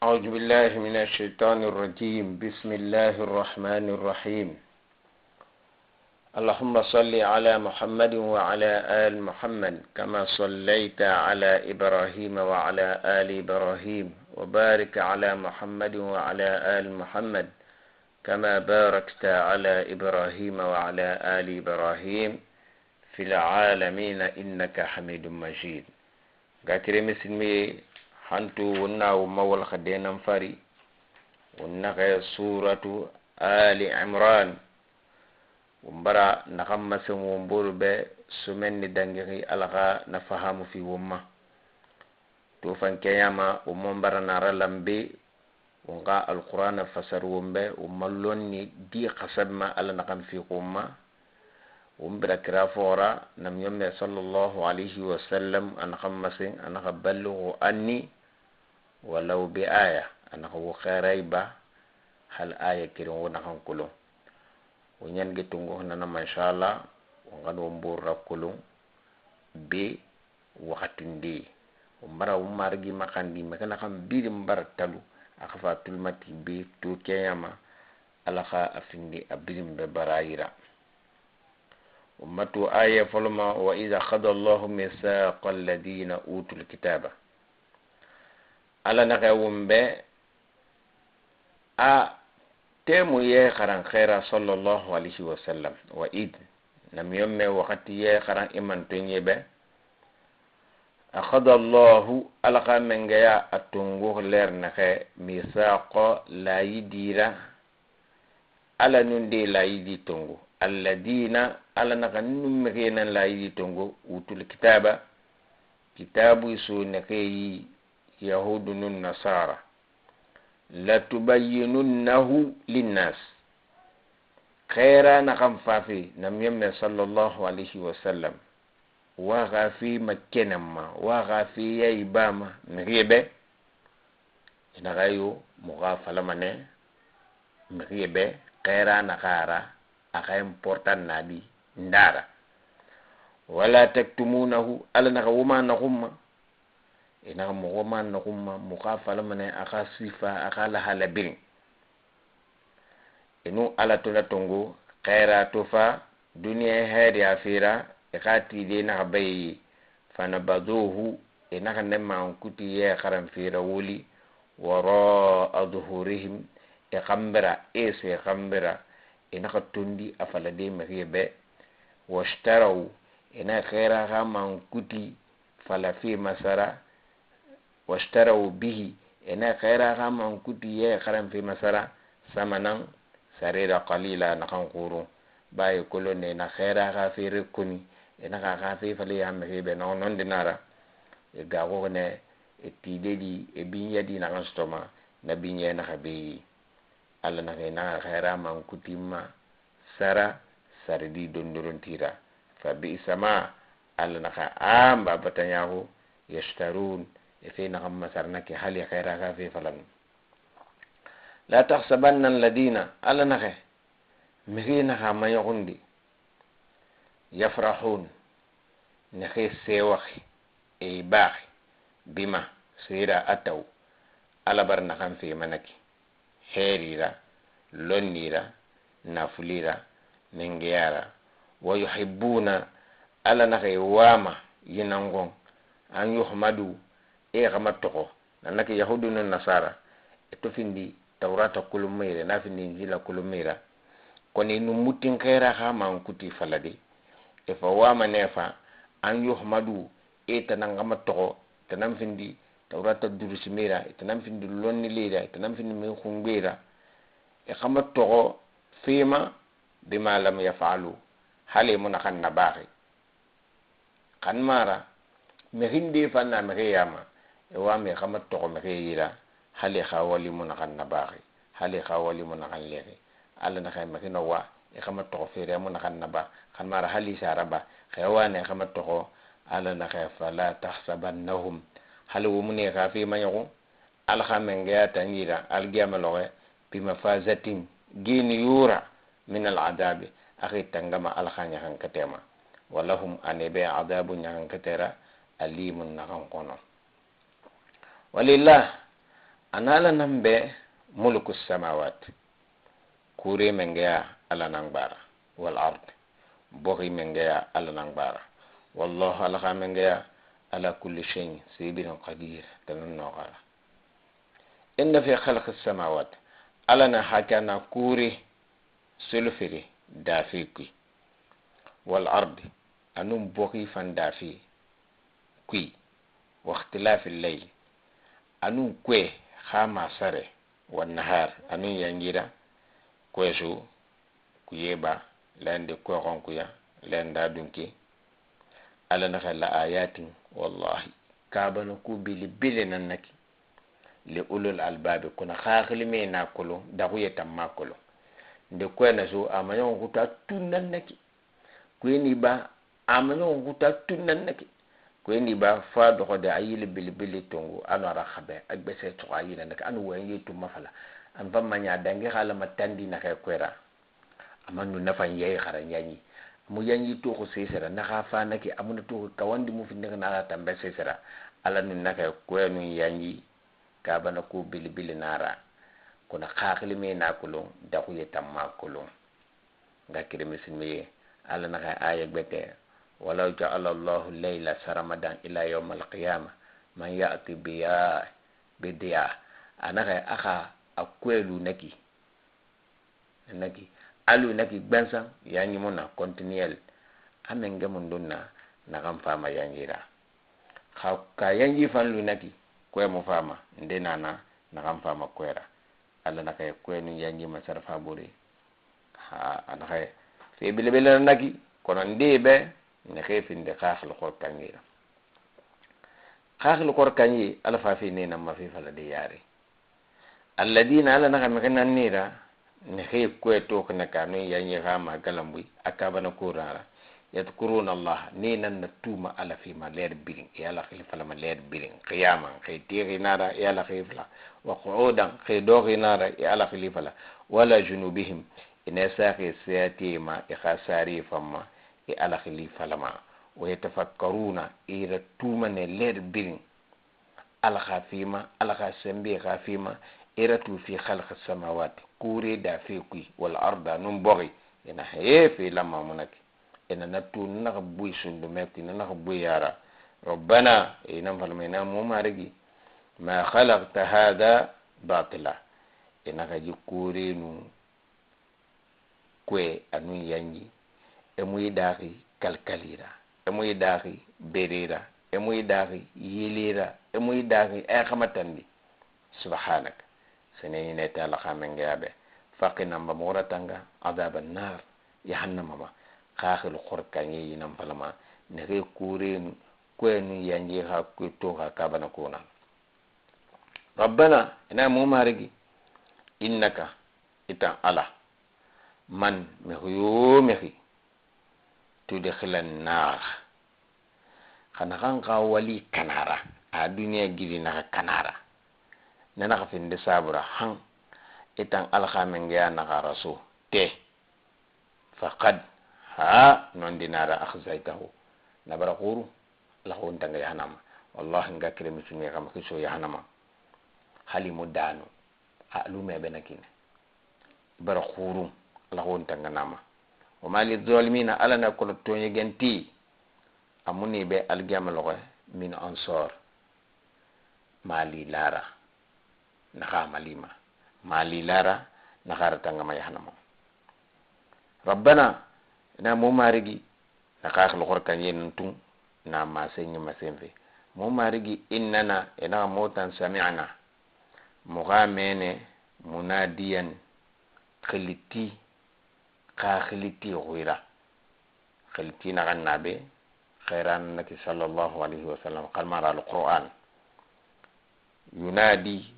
أعوذ بالله من الشيطان الرجيم. بسم الله الرحمن الرحيم. اللهم صل على محمد وعلى آل محمد كما صليت على إبراهيم وعلى آل إبراهيم، وبارك على محمد وعلى آل محمد كما باركت على إبراهيم وعلى آل إبراهيم في العالمين إنك حميد مجيد. Gakire misilmi hantu wonna wumma wal khadenan fari wonna kaya Suratu Ali Imran. Wombara naxan masen wombolu be sumenni dangixi Ala xa na fahamu fi womma to fankeɲama. Womman bara nara lambe won xa Alqur'ana fasar wonbe womma lonni di xasabma Ala naxan fi womma won bira kira foxora namiyomme sallallahu alayhi wa sallam. A naxan masen a naxa ballugu anni walau bi aya, a naxa wo xeray ba hal aya kirin wo naxan kulun. Wo ñange tungo nanama inchallah wo xan won borra kulun be waxatindi. Won bara won marigi maxandi maxe naxan birin bara talu a xa fa tulmati be to keɲama. Ala xa a findi a birin be barayira. Won matu aya foloma: wa ida akhada Allahu mithaqa alladina utul kitaba. Ala naxa won be a temu ye xaran xera sallallahu alayhi wa sallam. Wa id namiyon me waxati ye xaran imantoɲe be akhada Allahu, Ala xa mengeya a tungu ler naxe misaqo layidira. Ala nun de layidi tongu alladina, Ala naxa nun mexe nan layidi tongu utul kitaba, kitabu so nexeyi yahudu nun nasara, latubayyinunnahu linnas, xeera naxan fafe namiyemme sallallahu alayhi wa sallam waxa fi makkenamma waxa fi yayibama mixiye be inaxayo moxa falamane mixiye be xeera naxara axa important nadi ndara wala taktumunahu. Ala naxa woma naxumma inaxa moxo ma naxumma moxa falamane axa sifa axa lahala birin inu Ala tola tongo xeera to fa duniya heri a fera i xa tide naxa bayeyi fanabaduhu i naxa ne mankuti ye xaran fera woli waraa duhurihim i xanbira ese xanbira i naxa tondi a falade mexiye be washtaraw ina xeera xa mankuti fala fi masara washtaraw bihi ina xeera xa mankuti ye xaran fi masara samanan sarira qalila naxan xurun baye kolonne na xeera xa fere koni ina xa xa fe fale ya mexe be naxo nonde nara e gaxoxone e tidedi e binyadi naxan sotoma na binye naxa beyi. Alla naxa naxa xeera mankutimma sara saridi dondorontira fa bi'sa ma. Alla naxa a mbabatañaxu yashtarun e fe naxan masarna ke hali xeera xa fe falan. La tahsabanna alladina, Alla naxe mixe naxa mayoxundi yafrahun nexe sewaxi e baaxi bima sera ataw. Ala bar naxan fe manaki heerira lonnira nafulira mengeyara wa yuhibbuna, Ala naxe wama yinangon an yuhmadu e xama toxo nanake yahudu no nasara e to findi Taurata kulumeyra na findi Injila kulumeyra koni nu mutin xeera xa mankuti falade e fa wama nefa an yuhmadu e tanan xama toxo tanan findi Taurata durusimera e tanan findi lonnilera e tanan findi min xungbera e xama toxo fima bima lam yafalu hali mu naxan na baaxi xan mara mexinde fanna mexe yama e wame xama toxo mexe yira hali xa wali mu naxan na baaxi hali xa wali mu naxan lexi. Alla naxa mexe no wa e xama toxo fere mu naxan na ba xan mara hali sara ba xewane xama toxo. Alla naxa fala tahsabannahum hali womune xa fi mañoxu Ala xa mengeya tan yira algiyama loxe bimafazatin gini yura min aladabi axi tangama Ala xa ñaxankatema walahum anebe adabu ñaxankatera alimun naxan kono. Walillah. Ana Ala nan be mulku samawat, kure mengeya Ala nan gbara, wal ard, boxi mengeya Ala nan gbara. Wallahu Ala xa mengeya ala kulli shay sebirin qadir tanan noxara. Inna fi khalqi samawat, Ala na hakana kure solofere dafe kui, wal ardi anun boxi fan dafe kui, wa ikhtilafi layl anun kue xa masare, wan nahar anun yangira kue su kuyeba lende kue xonkuya lenda dunki. Ala naxa la ayatin, wallahi kabana ku belebele nan naki li ulul albabi, kono xaxilime na kolon daxuye tan ma kolon nde kue na so ama ɲɔxon xuta tun nan naki kuyeni ba, ama ɲɔxon xuta tun nan naki kuyeni ba, fa doxode a yili belebele tongo ano ara xabe a gbese toxo a yila naki anu wayen tumma fala an famma ɲa dangi xalama tandi naxe kuera amannu nafan yeyi xaran yanyi mu yanyi toxo sesera naxa fa naki amuna toxo kawandi mu findixi naxa tanbe sesera. Ala nu naxe kuenu yanyi kabana ku belebele nara, kono xaxilime na kolon daxuye tanma kolon nga kiremisilmeye. Ala naxa aya gbete walaw ja'ala Allahu layla saramadan ila yawm alqiyama man ya'ti biya bidiya. Anaxa axa a kuelu naki naki alu naki gbansan yanyi muna continuel amen mun dunna naxan fama yanjira xa ka yanji fan lu naki kue mu fama nde nana naxan fama kuera. Alla naxa kuenu yanji masar fa bore ha anaxa fe belebele naki, kono nde be nexe finde xaxili xor kangira xaxili xor kanyi. Ala fa fe ne nan ma fe fala de yare alladina ala naxa mexe nannira nexe kue toxine kanu yanyi xa ma galambuy a kabana kurara yadkuruna Allah ne nan na tuma ala fima leer birin e ala xili falama leer birin qiyaman xe tixinara e ala xili fala, wa qu'udan xe doxinara e ala xili fala, wala junubihim ina saxe seyatema e xa sari famma e ala xili falama, wa yatafakkaruna ira tumane leer birin ala xa fima ala xa sembe xa fima iratu fi khalqi samawati kure da fe kui wal arda nun boxi ina heye fe lamma munaki ina nattu naxa buy sundume kui na naxa buy yara. Rabbana ina falma ina mu marigi ma khalaqta hada batila, ina xaji kurenu kue anun yanji emuyi daxi kalkalira emuyi daxi berera emuyi daxi yelera emuyi daxi ay xamatandi. Subhanaka seneyinete ala xamengeyaɓe faqinamba moxoratanga adaba nar yahannamama xaxil xorkañe yinan falama nexe kurenu kuenu yanji xa ku to xa kabana kuna. Rabbana ina mumarigi innaka itan ala man mexi yo mexi tudkhila nar xana xan xa wali kanara a duniya gidi naxa kanara nanaxa finde sabura han itan ala xa mengeya naxa raso te faqad ha nondinara akhzaytahu nabara xuru ala xuntanga yahanama. Wallahi nga kire muslimi xama xiso yahanama hali mu danu a alumebe nakine bara xuru ala xuntanga nama. Wama lizalimina ala na kono toñegenti amuni be algiyama loxe min ansor mali lara naxa malima mali lara naxaratangama yahanama. Rabbana ina mo marigi na xaxili xor kañe nun tun na maseñi masen fe mo marigi innana ina motan sami'na moxa mene munadiyan xiliti xa xiliti xuira xiliti naxan nabe xairan naki sallallahu alaihi wasallam xalmara alquran yunadi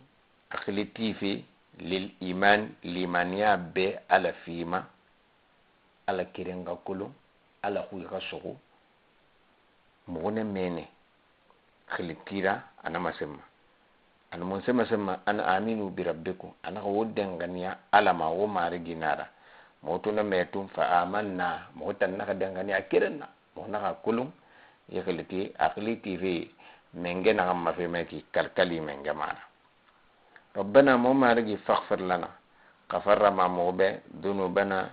a xiliti fe lil iman limaniya be ala fima ala kirenga kolo ala xuy xa soxu moxone mene xilitira anama semma ana mun sema semma an aminu bi rabbikum ana wo denganiya ala ma wo marigi nara moto na metum fa amanna mo tan naka denganiya kirenna mo naka kulum ye xiliti a xiliti fe menge naxa ma fe meki kalkali menge mana. Rabbana, mo marigi, faghfir lana, xafarrama moxo be, dunubana,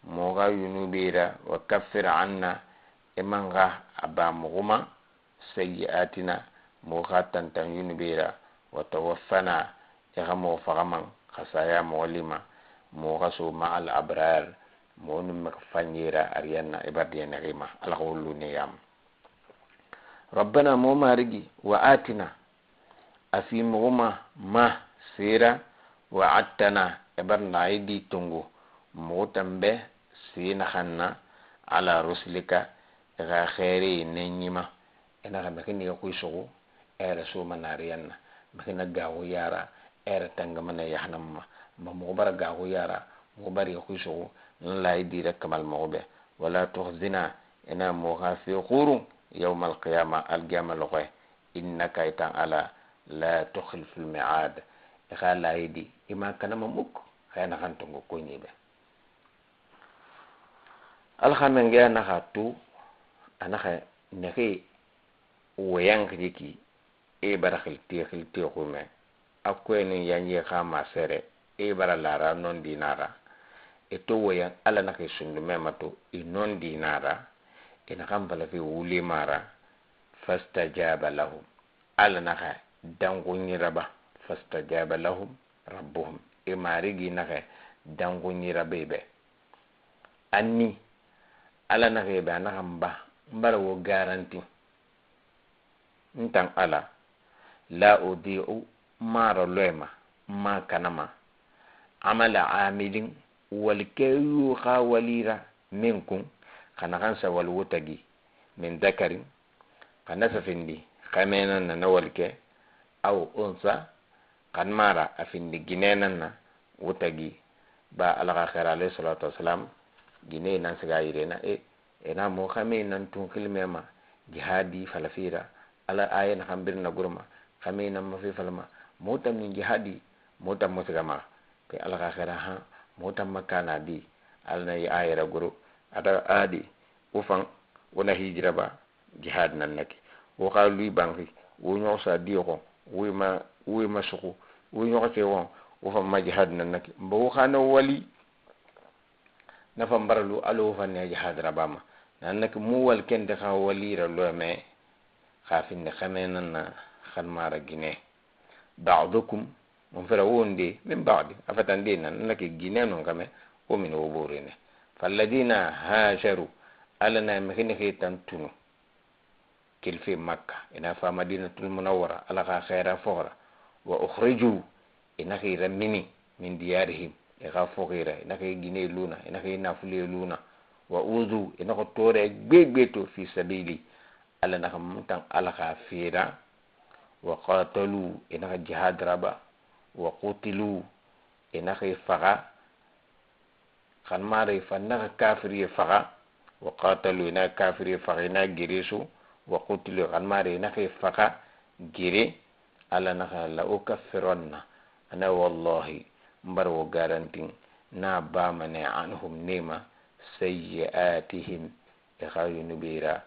moxo xa yunubera, wa kaffir anna, i man xa a ba moxo sayyi'atina, moxo xa tantan yunubera, wa tawaffana, i xa moxo faxaman xa saya moxo lima, moxo xa so ma'al abrar, moxo nun mixi fanyera ariyanna i bara diɲɛ nexi ma. Ala xa wo lu ne yam. Rabbana, mo marigi, wa atina, a fi moxo ma ma sera wa'adtana, i bara laayidi tongo moxo tan be see naxan na, ala rusulika, i xa xɛɛree nɛɲima, i naxa mixi ne xui suxu era soma nariyanna, mixi na gaaxu yara era tangamana yahanama ma. Moxo bara gaaxu yara, moxo bari xui suxu n laayidi ra kamal moxo be. Wala tukhzina, ina moxo xa fe xurun, yawma alqiyama, alqiyama loxoye, innaka, itan Ala, la tukhlifu lmi'ad, i xa layidi ima kanama muk xena xan tongo koɲiɓe. Ala xa mengeya naxa tu a naxa nexe woyanxi ki e bara xilti xilti xume a koyeni yanje xa masere e bara lara non dinara e to woyan. Ala naxa sundume mato i non dinara e naxan falafe wulimara. Fastajaba lahum, Ala naxa danxuɲiraba. Fastajaba lahum rabbuhum, e marigi naxa danxuɲirabe be anni. Ala naxa be a naxa n ba n bara wo garanti ntan Ala la udi'u mara loyma ma kanama amala amilin walkeyu xa walira minkum, xana xan sa wal wotagi, min dakarin, xana safindi xamenan na na walke, aw unsa, xan mara a findi ginenan na wotagi. Ba Ala xa xera alayhi salatu wasalam gine nan siga yirena e ena mo xame nan tun xilmema jihadi falafira. Ala aye na xan birna gurma xame nan mafe falama mo tam ni jihadi mo tam mo siga ma ke. Ala xa xera han mo tam makana di. Ala na yi ayera guru ata adi wo fan wona hijira ba jihad nan nake wo xa lui banxi wo ɲoxo sa di xon wo ma wo ma suxu wo ɲoxo se xon wo fan ma jihad nan nake mbo wo xana wali nafan baralu alo wo fan ne jihad rabama nan nake mu wal kende xa walira lome xa finde xame nan na xan mara gine. Ba'dukum mon fera wonde min ba'di afatan de nan nake gine non kame wo min wo borene. Falladina hajaru, Ala na mixini xe tan tunu kelfe Makka ina fa Madinatul Munawwara, Ala xa xeera foxora, wa ukhriju, ina xira mini, min diyarihim, i xa foxira, ina xe gine luna, ina xe nafule luna, wa uzu, ina xo tore gbegbe to fi sabili, Ala naxa muntan Ala xa fera, wa qatalu, ina xa jihad raba, wa qutilu, ina xe faxa xan mare fa naxa kafiriye faxa, wa qatalu, ina kafiriye faxa, ina gereso, wa qutilu, xan mare ina xe faxa gere. Ala naxa la ukaffiranna, ana wallahi mbar wo garantin na bamane, anhum, nema sayyi'atihim, e xa yunubera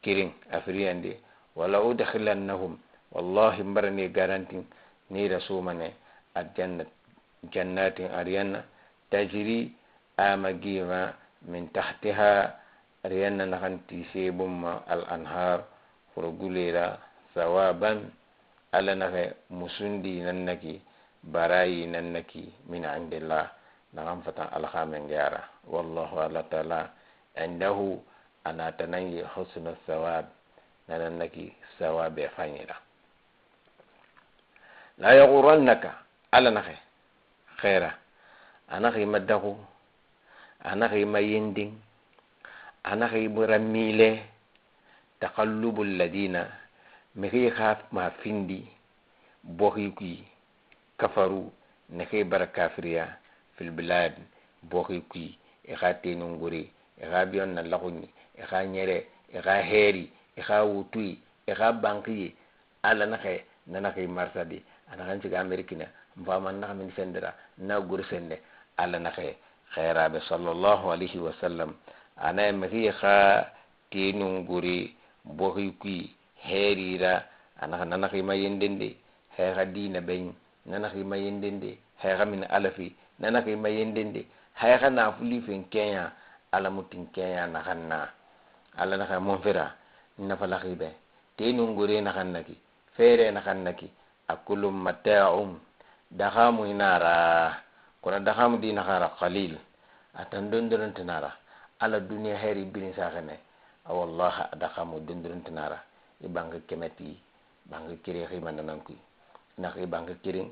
kirin afriyande, wala udkhilannahum, wallahi mbarane garantin ni rasumane aljanna jannatin ariyanna tajri ama gima min tahtiha, ariyanna naxan tisebumma al anhar foro gulera, sawaban, Ala naxe musundi nan naki barayi nan naki min indillah, naxan fatan Ala xa mengeyara. Wallahu, Ala taala, indahu, ana tanayi husnu thawab, nanan naki sawabe fañira. La yaghurannaka, Ala naxe xeera a naxi ma daxu, a naxi ma yendin, a naxi ramile taqallubu alladina, mixi xa ma findi boxi kui kafaru, nexe bara kafiriya fil bilad, boxi kui i xa tenunguri, i xa biyon na laxuñi, i xa ɲere, i xa heeri, i xa wutuyi, i xa bankiye. Ala naxe nanaxi marsadi a naxan siga Amerique na nfaman naxa min sendera na guri sende. Ala naxe xeeraɓe sallallahu alayhi wa sallam ana mixi xa tenunguri boxi kui heerira, a naxa nanaxima yendende xeexa dina beñ. Nanaxi mayendende hay xa mini Ala fe, nanaxi mayendende hay xa nafuli fen kɛɲa Ala mu tin kɛɲa naxan na. Ala naxa monfera nafalaxi be tenungore naxan naki fere naxan naki akulum mata'um daxamu inara kono daxamu di naxara qalil atan dondorontinara Ala duniya heri birin saxene wallahi a daxamu dondorontinara. I bange kemeti bange kere xima nanankui naxi bange kirin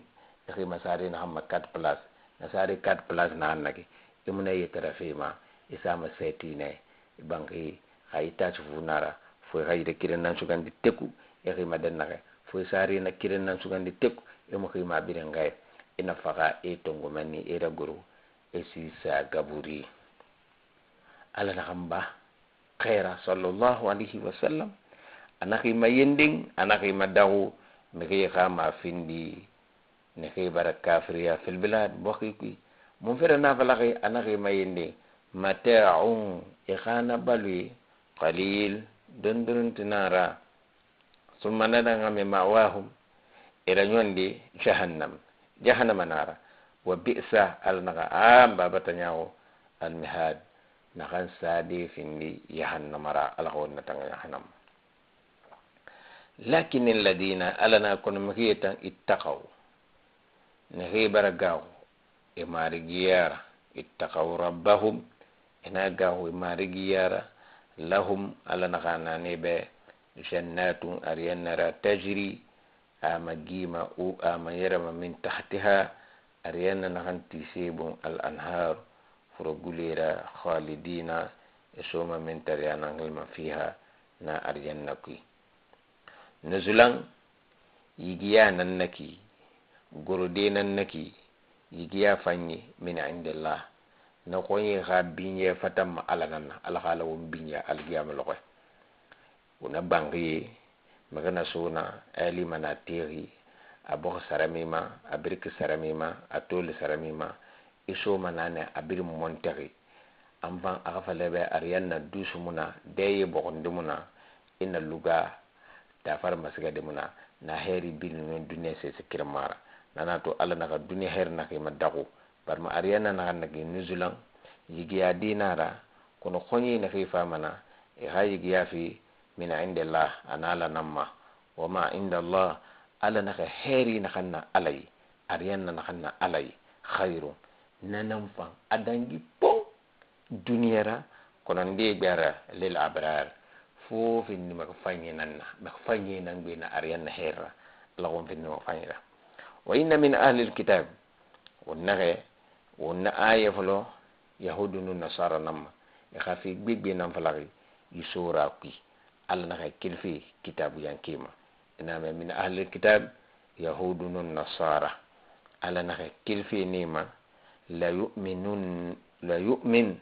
i xima sare naxan ma 4 place na sare 4 place naxan naki imuna yetara fema isama setine i bange xa itaci funara fo xa yire kirin nan sugandi teku i xima dennaxe fo sare na kirin nan sugandi teku imu xima birin xe ina faxa e tongomani e ragoro e sisa gaburi. Ala naxan ba xeera sallallahu alayhi wa sallam anaxi ma yendin anaxi ma daxu mixi xa ma findi nixi bara kafiriya fil bilad boxi kui mun fere na falaxi anaxi ma yendin mata'un i xana balui qalil dondoruntinara summa nadangame ma'wahum ira ñondi jahannam jahannama nara wa bi'sa Ala naxa a babata ñaxo almihad naxan sade findi jahannamara. Ala xa wonna tanga jahannama. Lakin alladina Ala na kono mixiye tan ittaqaw nixi bara gaxu e marigiyara ittaqaw rabbahum ina gaxu e marigiyara lahum Ala naxa nane be jannatun ariyannara tajri ama gima u ama yerama min tahtiha ariyanna naxan tisebon al anhar furo gulera khalidina e soma min tariyanangelma fiha na ariyanna kui nuzulan yigiya nan naki gorode nan naki yigiya fanyi min indillah na xoɲe xa binye fatanma Ala nan na Ala xa ala won binya alkiyama loxoy wona bangiye maxa na sona alima na texi a boxo saramima a biriki saramima a toli saramima i soma nane a biri montexi an fan a xa falebe ariyanna dusumuna deye boxondimuna ina luga tafar masigadimuna na heri biri non duniya sese kirmara nana to Ala naxa duniya heri naxima daxu barma ariyanna naxan naki nuzulan yigiya dinara kono xoɲi naxi famana i xa yigiya fi min indillah ana Ala namma wama inda Allah Ala naxa heri naxan na Alayi ariyanna naxan na Alayi khairu nanan fan a dangi pon duniyara kono nde gbara lil abrar fo finni maka fanyi nanna maka fanyi nan gbe na ariyanna herra Ala gon finni maka fanyira. Wa inna min ahli alkitab wonnaxe wonna aya folo yahudu nu nasara namma e xa fi gbegbe nan falaxi i sora kui Ala naxa kilfi kitabu yankima iname min ahli alkitab yahudu nu nasara Ala naxa kilfi nima la yu'minun la yu'min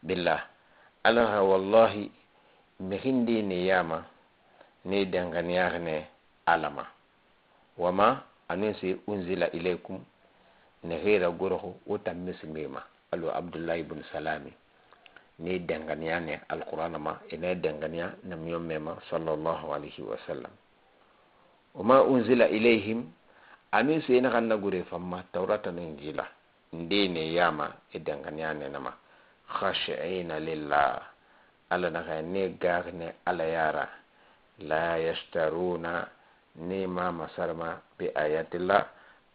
billah Ala naxa wallahi mixindi ne yama ne danganiyaxine Alama wama anun se unzila ilaykum nexira goroxo wo tan misimema alo Abdullahi ibn Salami ne danganiya ne alqur'ana ma ene danganiya namiyon mema sallallahu alayhi wa sallam wama unzila ilayhim anun se naxan na gure famma Taurata no Injila nde ne yama e danganiya nenama khashi'ina lillah Ala naxa ne gaxine Ala yara la yashtaruna ne ma masarma bi ayatillah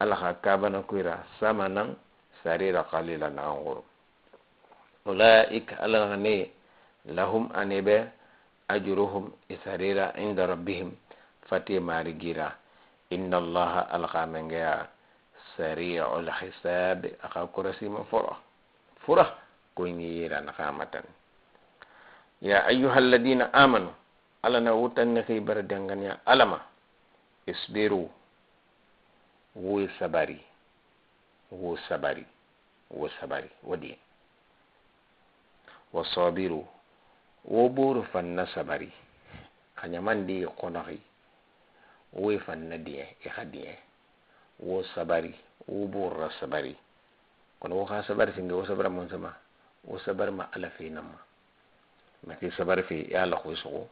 Ala xa kabana kuira samanan sarira qalila naxan xoro ulaika Ala naxa ne lahum anebe ajruhum isarira inda rabbihim fate marigira inna Allaha Ala xa mengeya sari'ul hisab axa korosima fora fura koyŋeyera naxa matan. Ya ayuha alladina amanu Ala na wutan nexi bara danganiya Alama isbiru wo sabari wo sabari wo sabari wo diye wa sabiru wo boro fanna sabari xa ɲamandi xonoxi wo fanna diɲɛ i xa diɲɛ wo sabari wo borora sabari kono wo xa sabari singe wo sabara mon sama wo sabari ma Ala fe namma maki sabari fe i Ala xoy soxo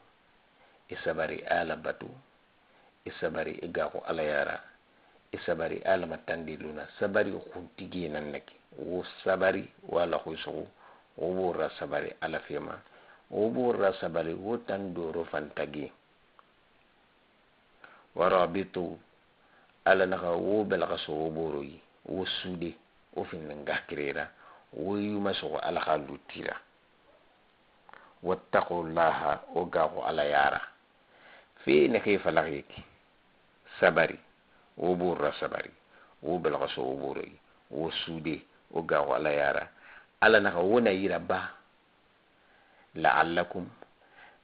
i sabari i Ala batu i sabari i gaxu Ala yara. I sabari Ala matandi luna sabari xuntigi nan naki wo sabari wala xuy suxu wo burra sabari Ala fema wo burra sabari wo tan doro fantagi warabitu Ala naxa wo bɛlɛxɛ so wo boroyi wo suude wo findi ngakirera wo yuma suxu Ala xa lutira wattaqullaha wo gaxu Ala yara fe nexe falaxi ki sabari wo burra sabari wo bɛlɛxɛ so wo boroyi wo suude wo gaxu Ala yara Ala naxa wo na yira ba la'allakum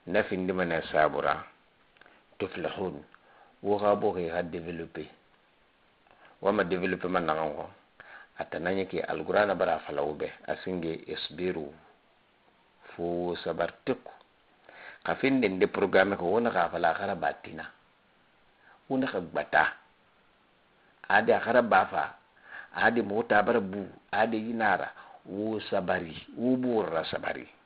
na findima na sabura tuflihun wo xa boxi xa développer wama développement naxan xo ata naɲa ke Alqurana bara fala wo be a singe isbiru fo wo sabar tekku xa finde nde programme ko wo naxa fala a xa raba tina wo naxa gbata ade a xa raba fa ade moxo ta bara bu ade yinara wo sabari wo burra sabari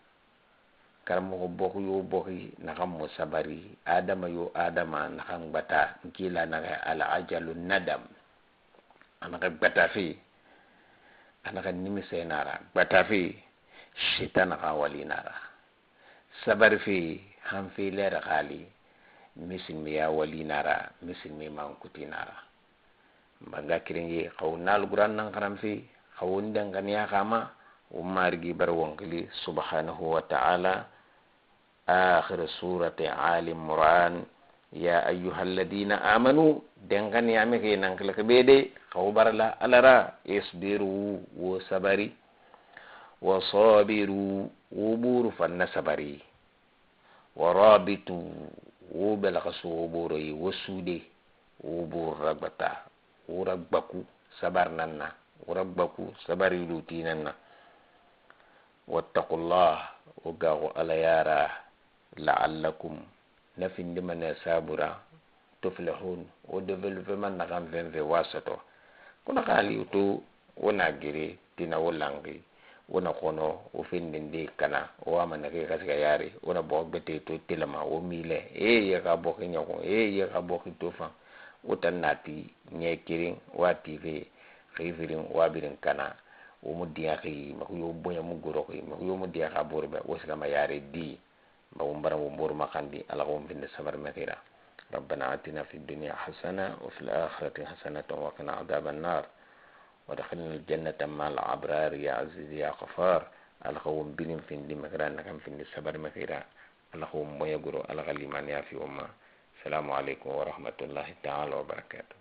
karamoxo boxi yo boxi naxan mo sabari adama yo adama naxan gbata nkila naxa al ajalu nadam a naxa gbata fe a naxa nimise nara gbata fe shetana xa wali nara sabari fe han fe lere xali misilmeya wali nara misilme mankuti nara mbanga kiringe xawo nalguran nan xaran fe xawo ndenganiya xama wo marigi bara wonkili subhanahu wa ta'ala. آخر سورة آل عمران يا أيها الذين آمنوا دنغن يامي نانكل كبيدي خبر لا ألرا اصبروا وصبري وصابروا وبور فن صبري ورابطوا وبلغ صبوري وسودي وبور رغبتا ورغبكو صبر ننا ورغبكو صبري لوتيننا واتقوا الله وقاغو على يارا لعلكم نفندمنا سابرا تفلحون وديفلوبمنت naxan fen fe wasoto kono xaali to wona gere tina wo langi wona xono wo fendende kana wo ama naxe xa siga yare wona boxo gbete to telema wo mile e ye xa boxi ɲaxun e ye xa boxi to fan wo tan nati ɲɛ keren wa tife xi firin wa birin kana wo mu diyaxi maxu yo boɲa mu goroxi maxu yo mu diyaxa borbe wo sigama yare di ba bara wo boru maxandi Ala xa won finde sabar mexira. ربنا آتنا في الدنيا حسنة وفي الآخرة حسنة وقنا عذاب النار ودخلنا الجنة مع الأبرار يا عزيز يا غفار. Ala xa won birin findi mexira naxan findi sabar mexira Ala xa won boɲa goro Ala xa limaniya fi won ma. السلام عليكم ورحمة الله تعالى وبركاته.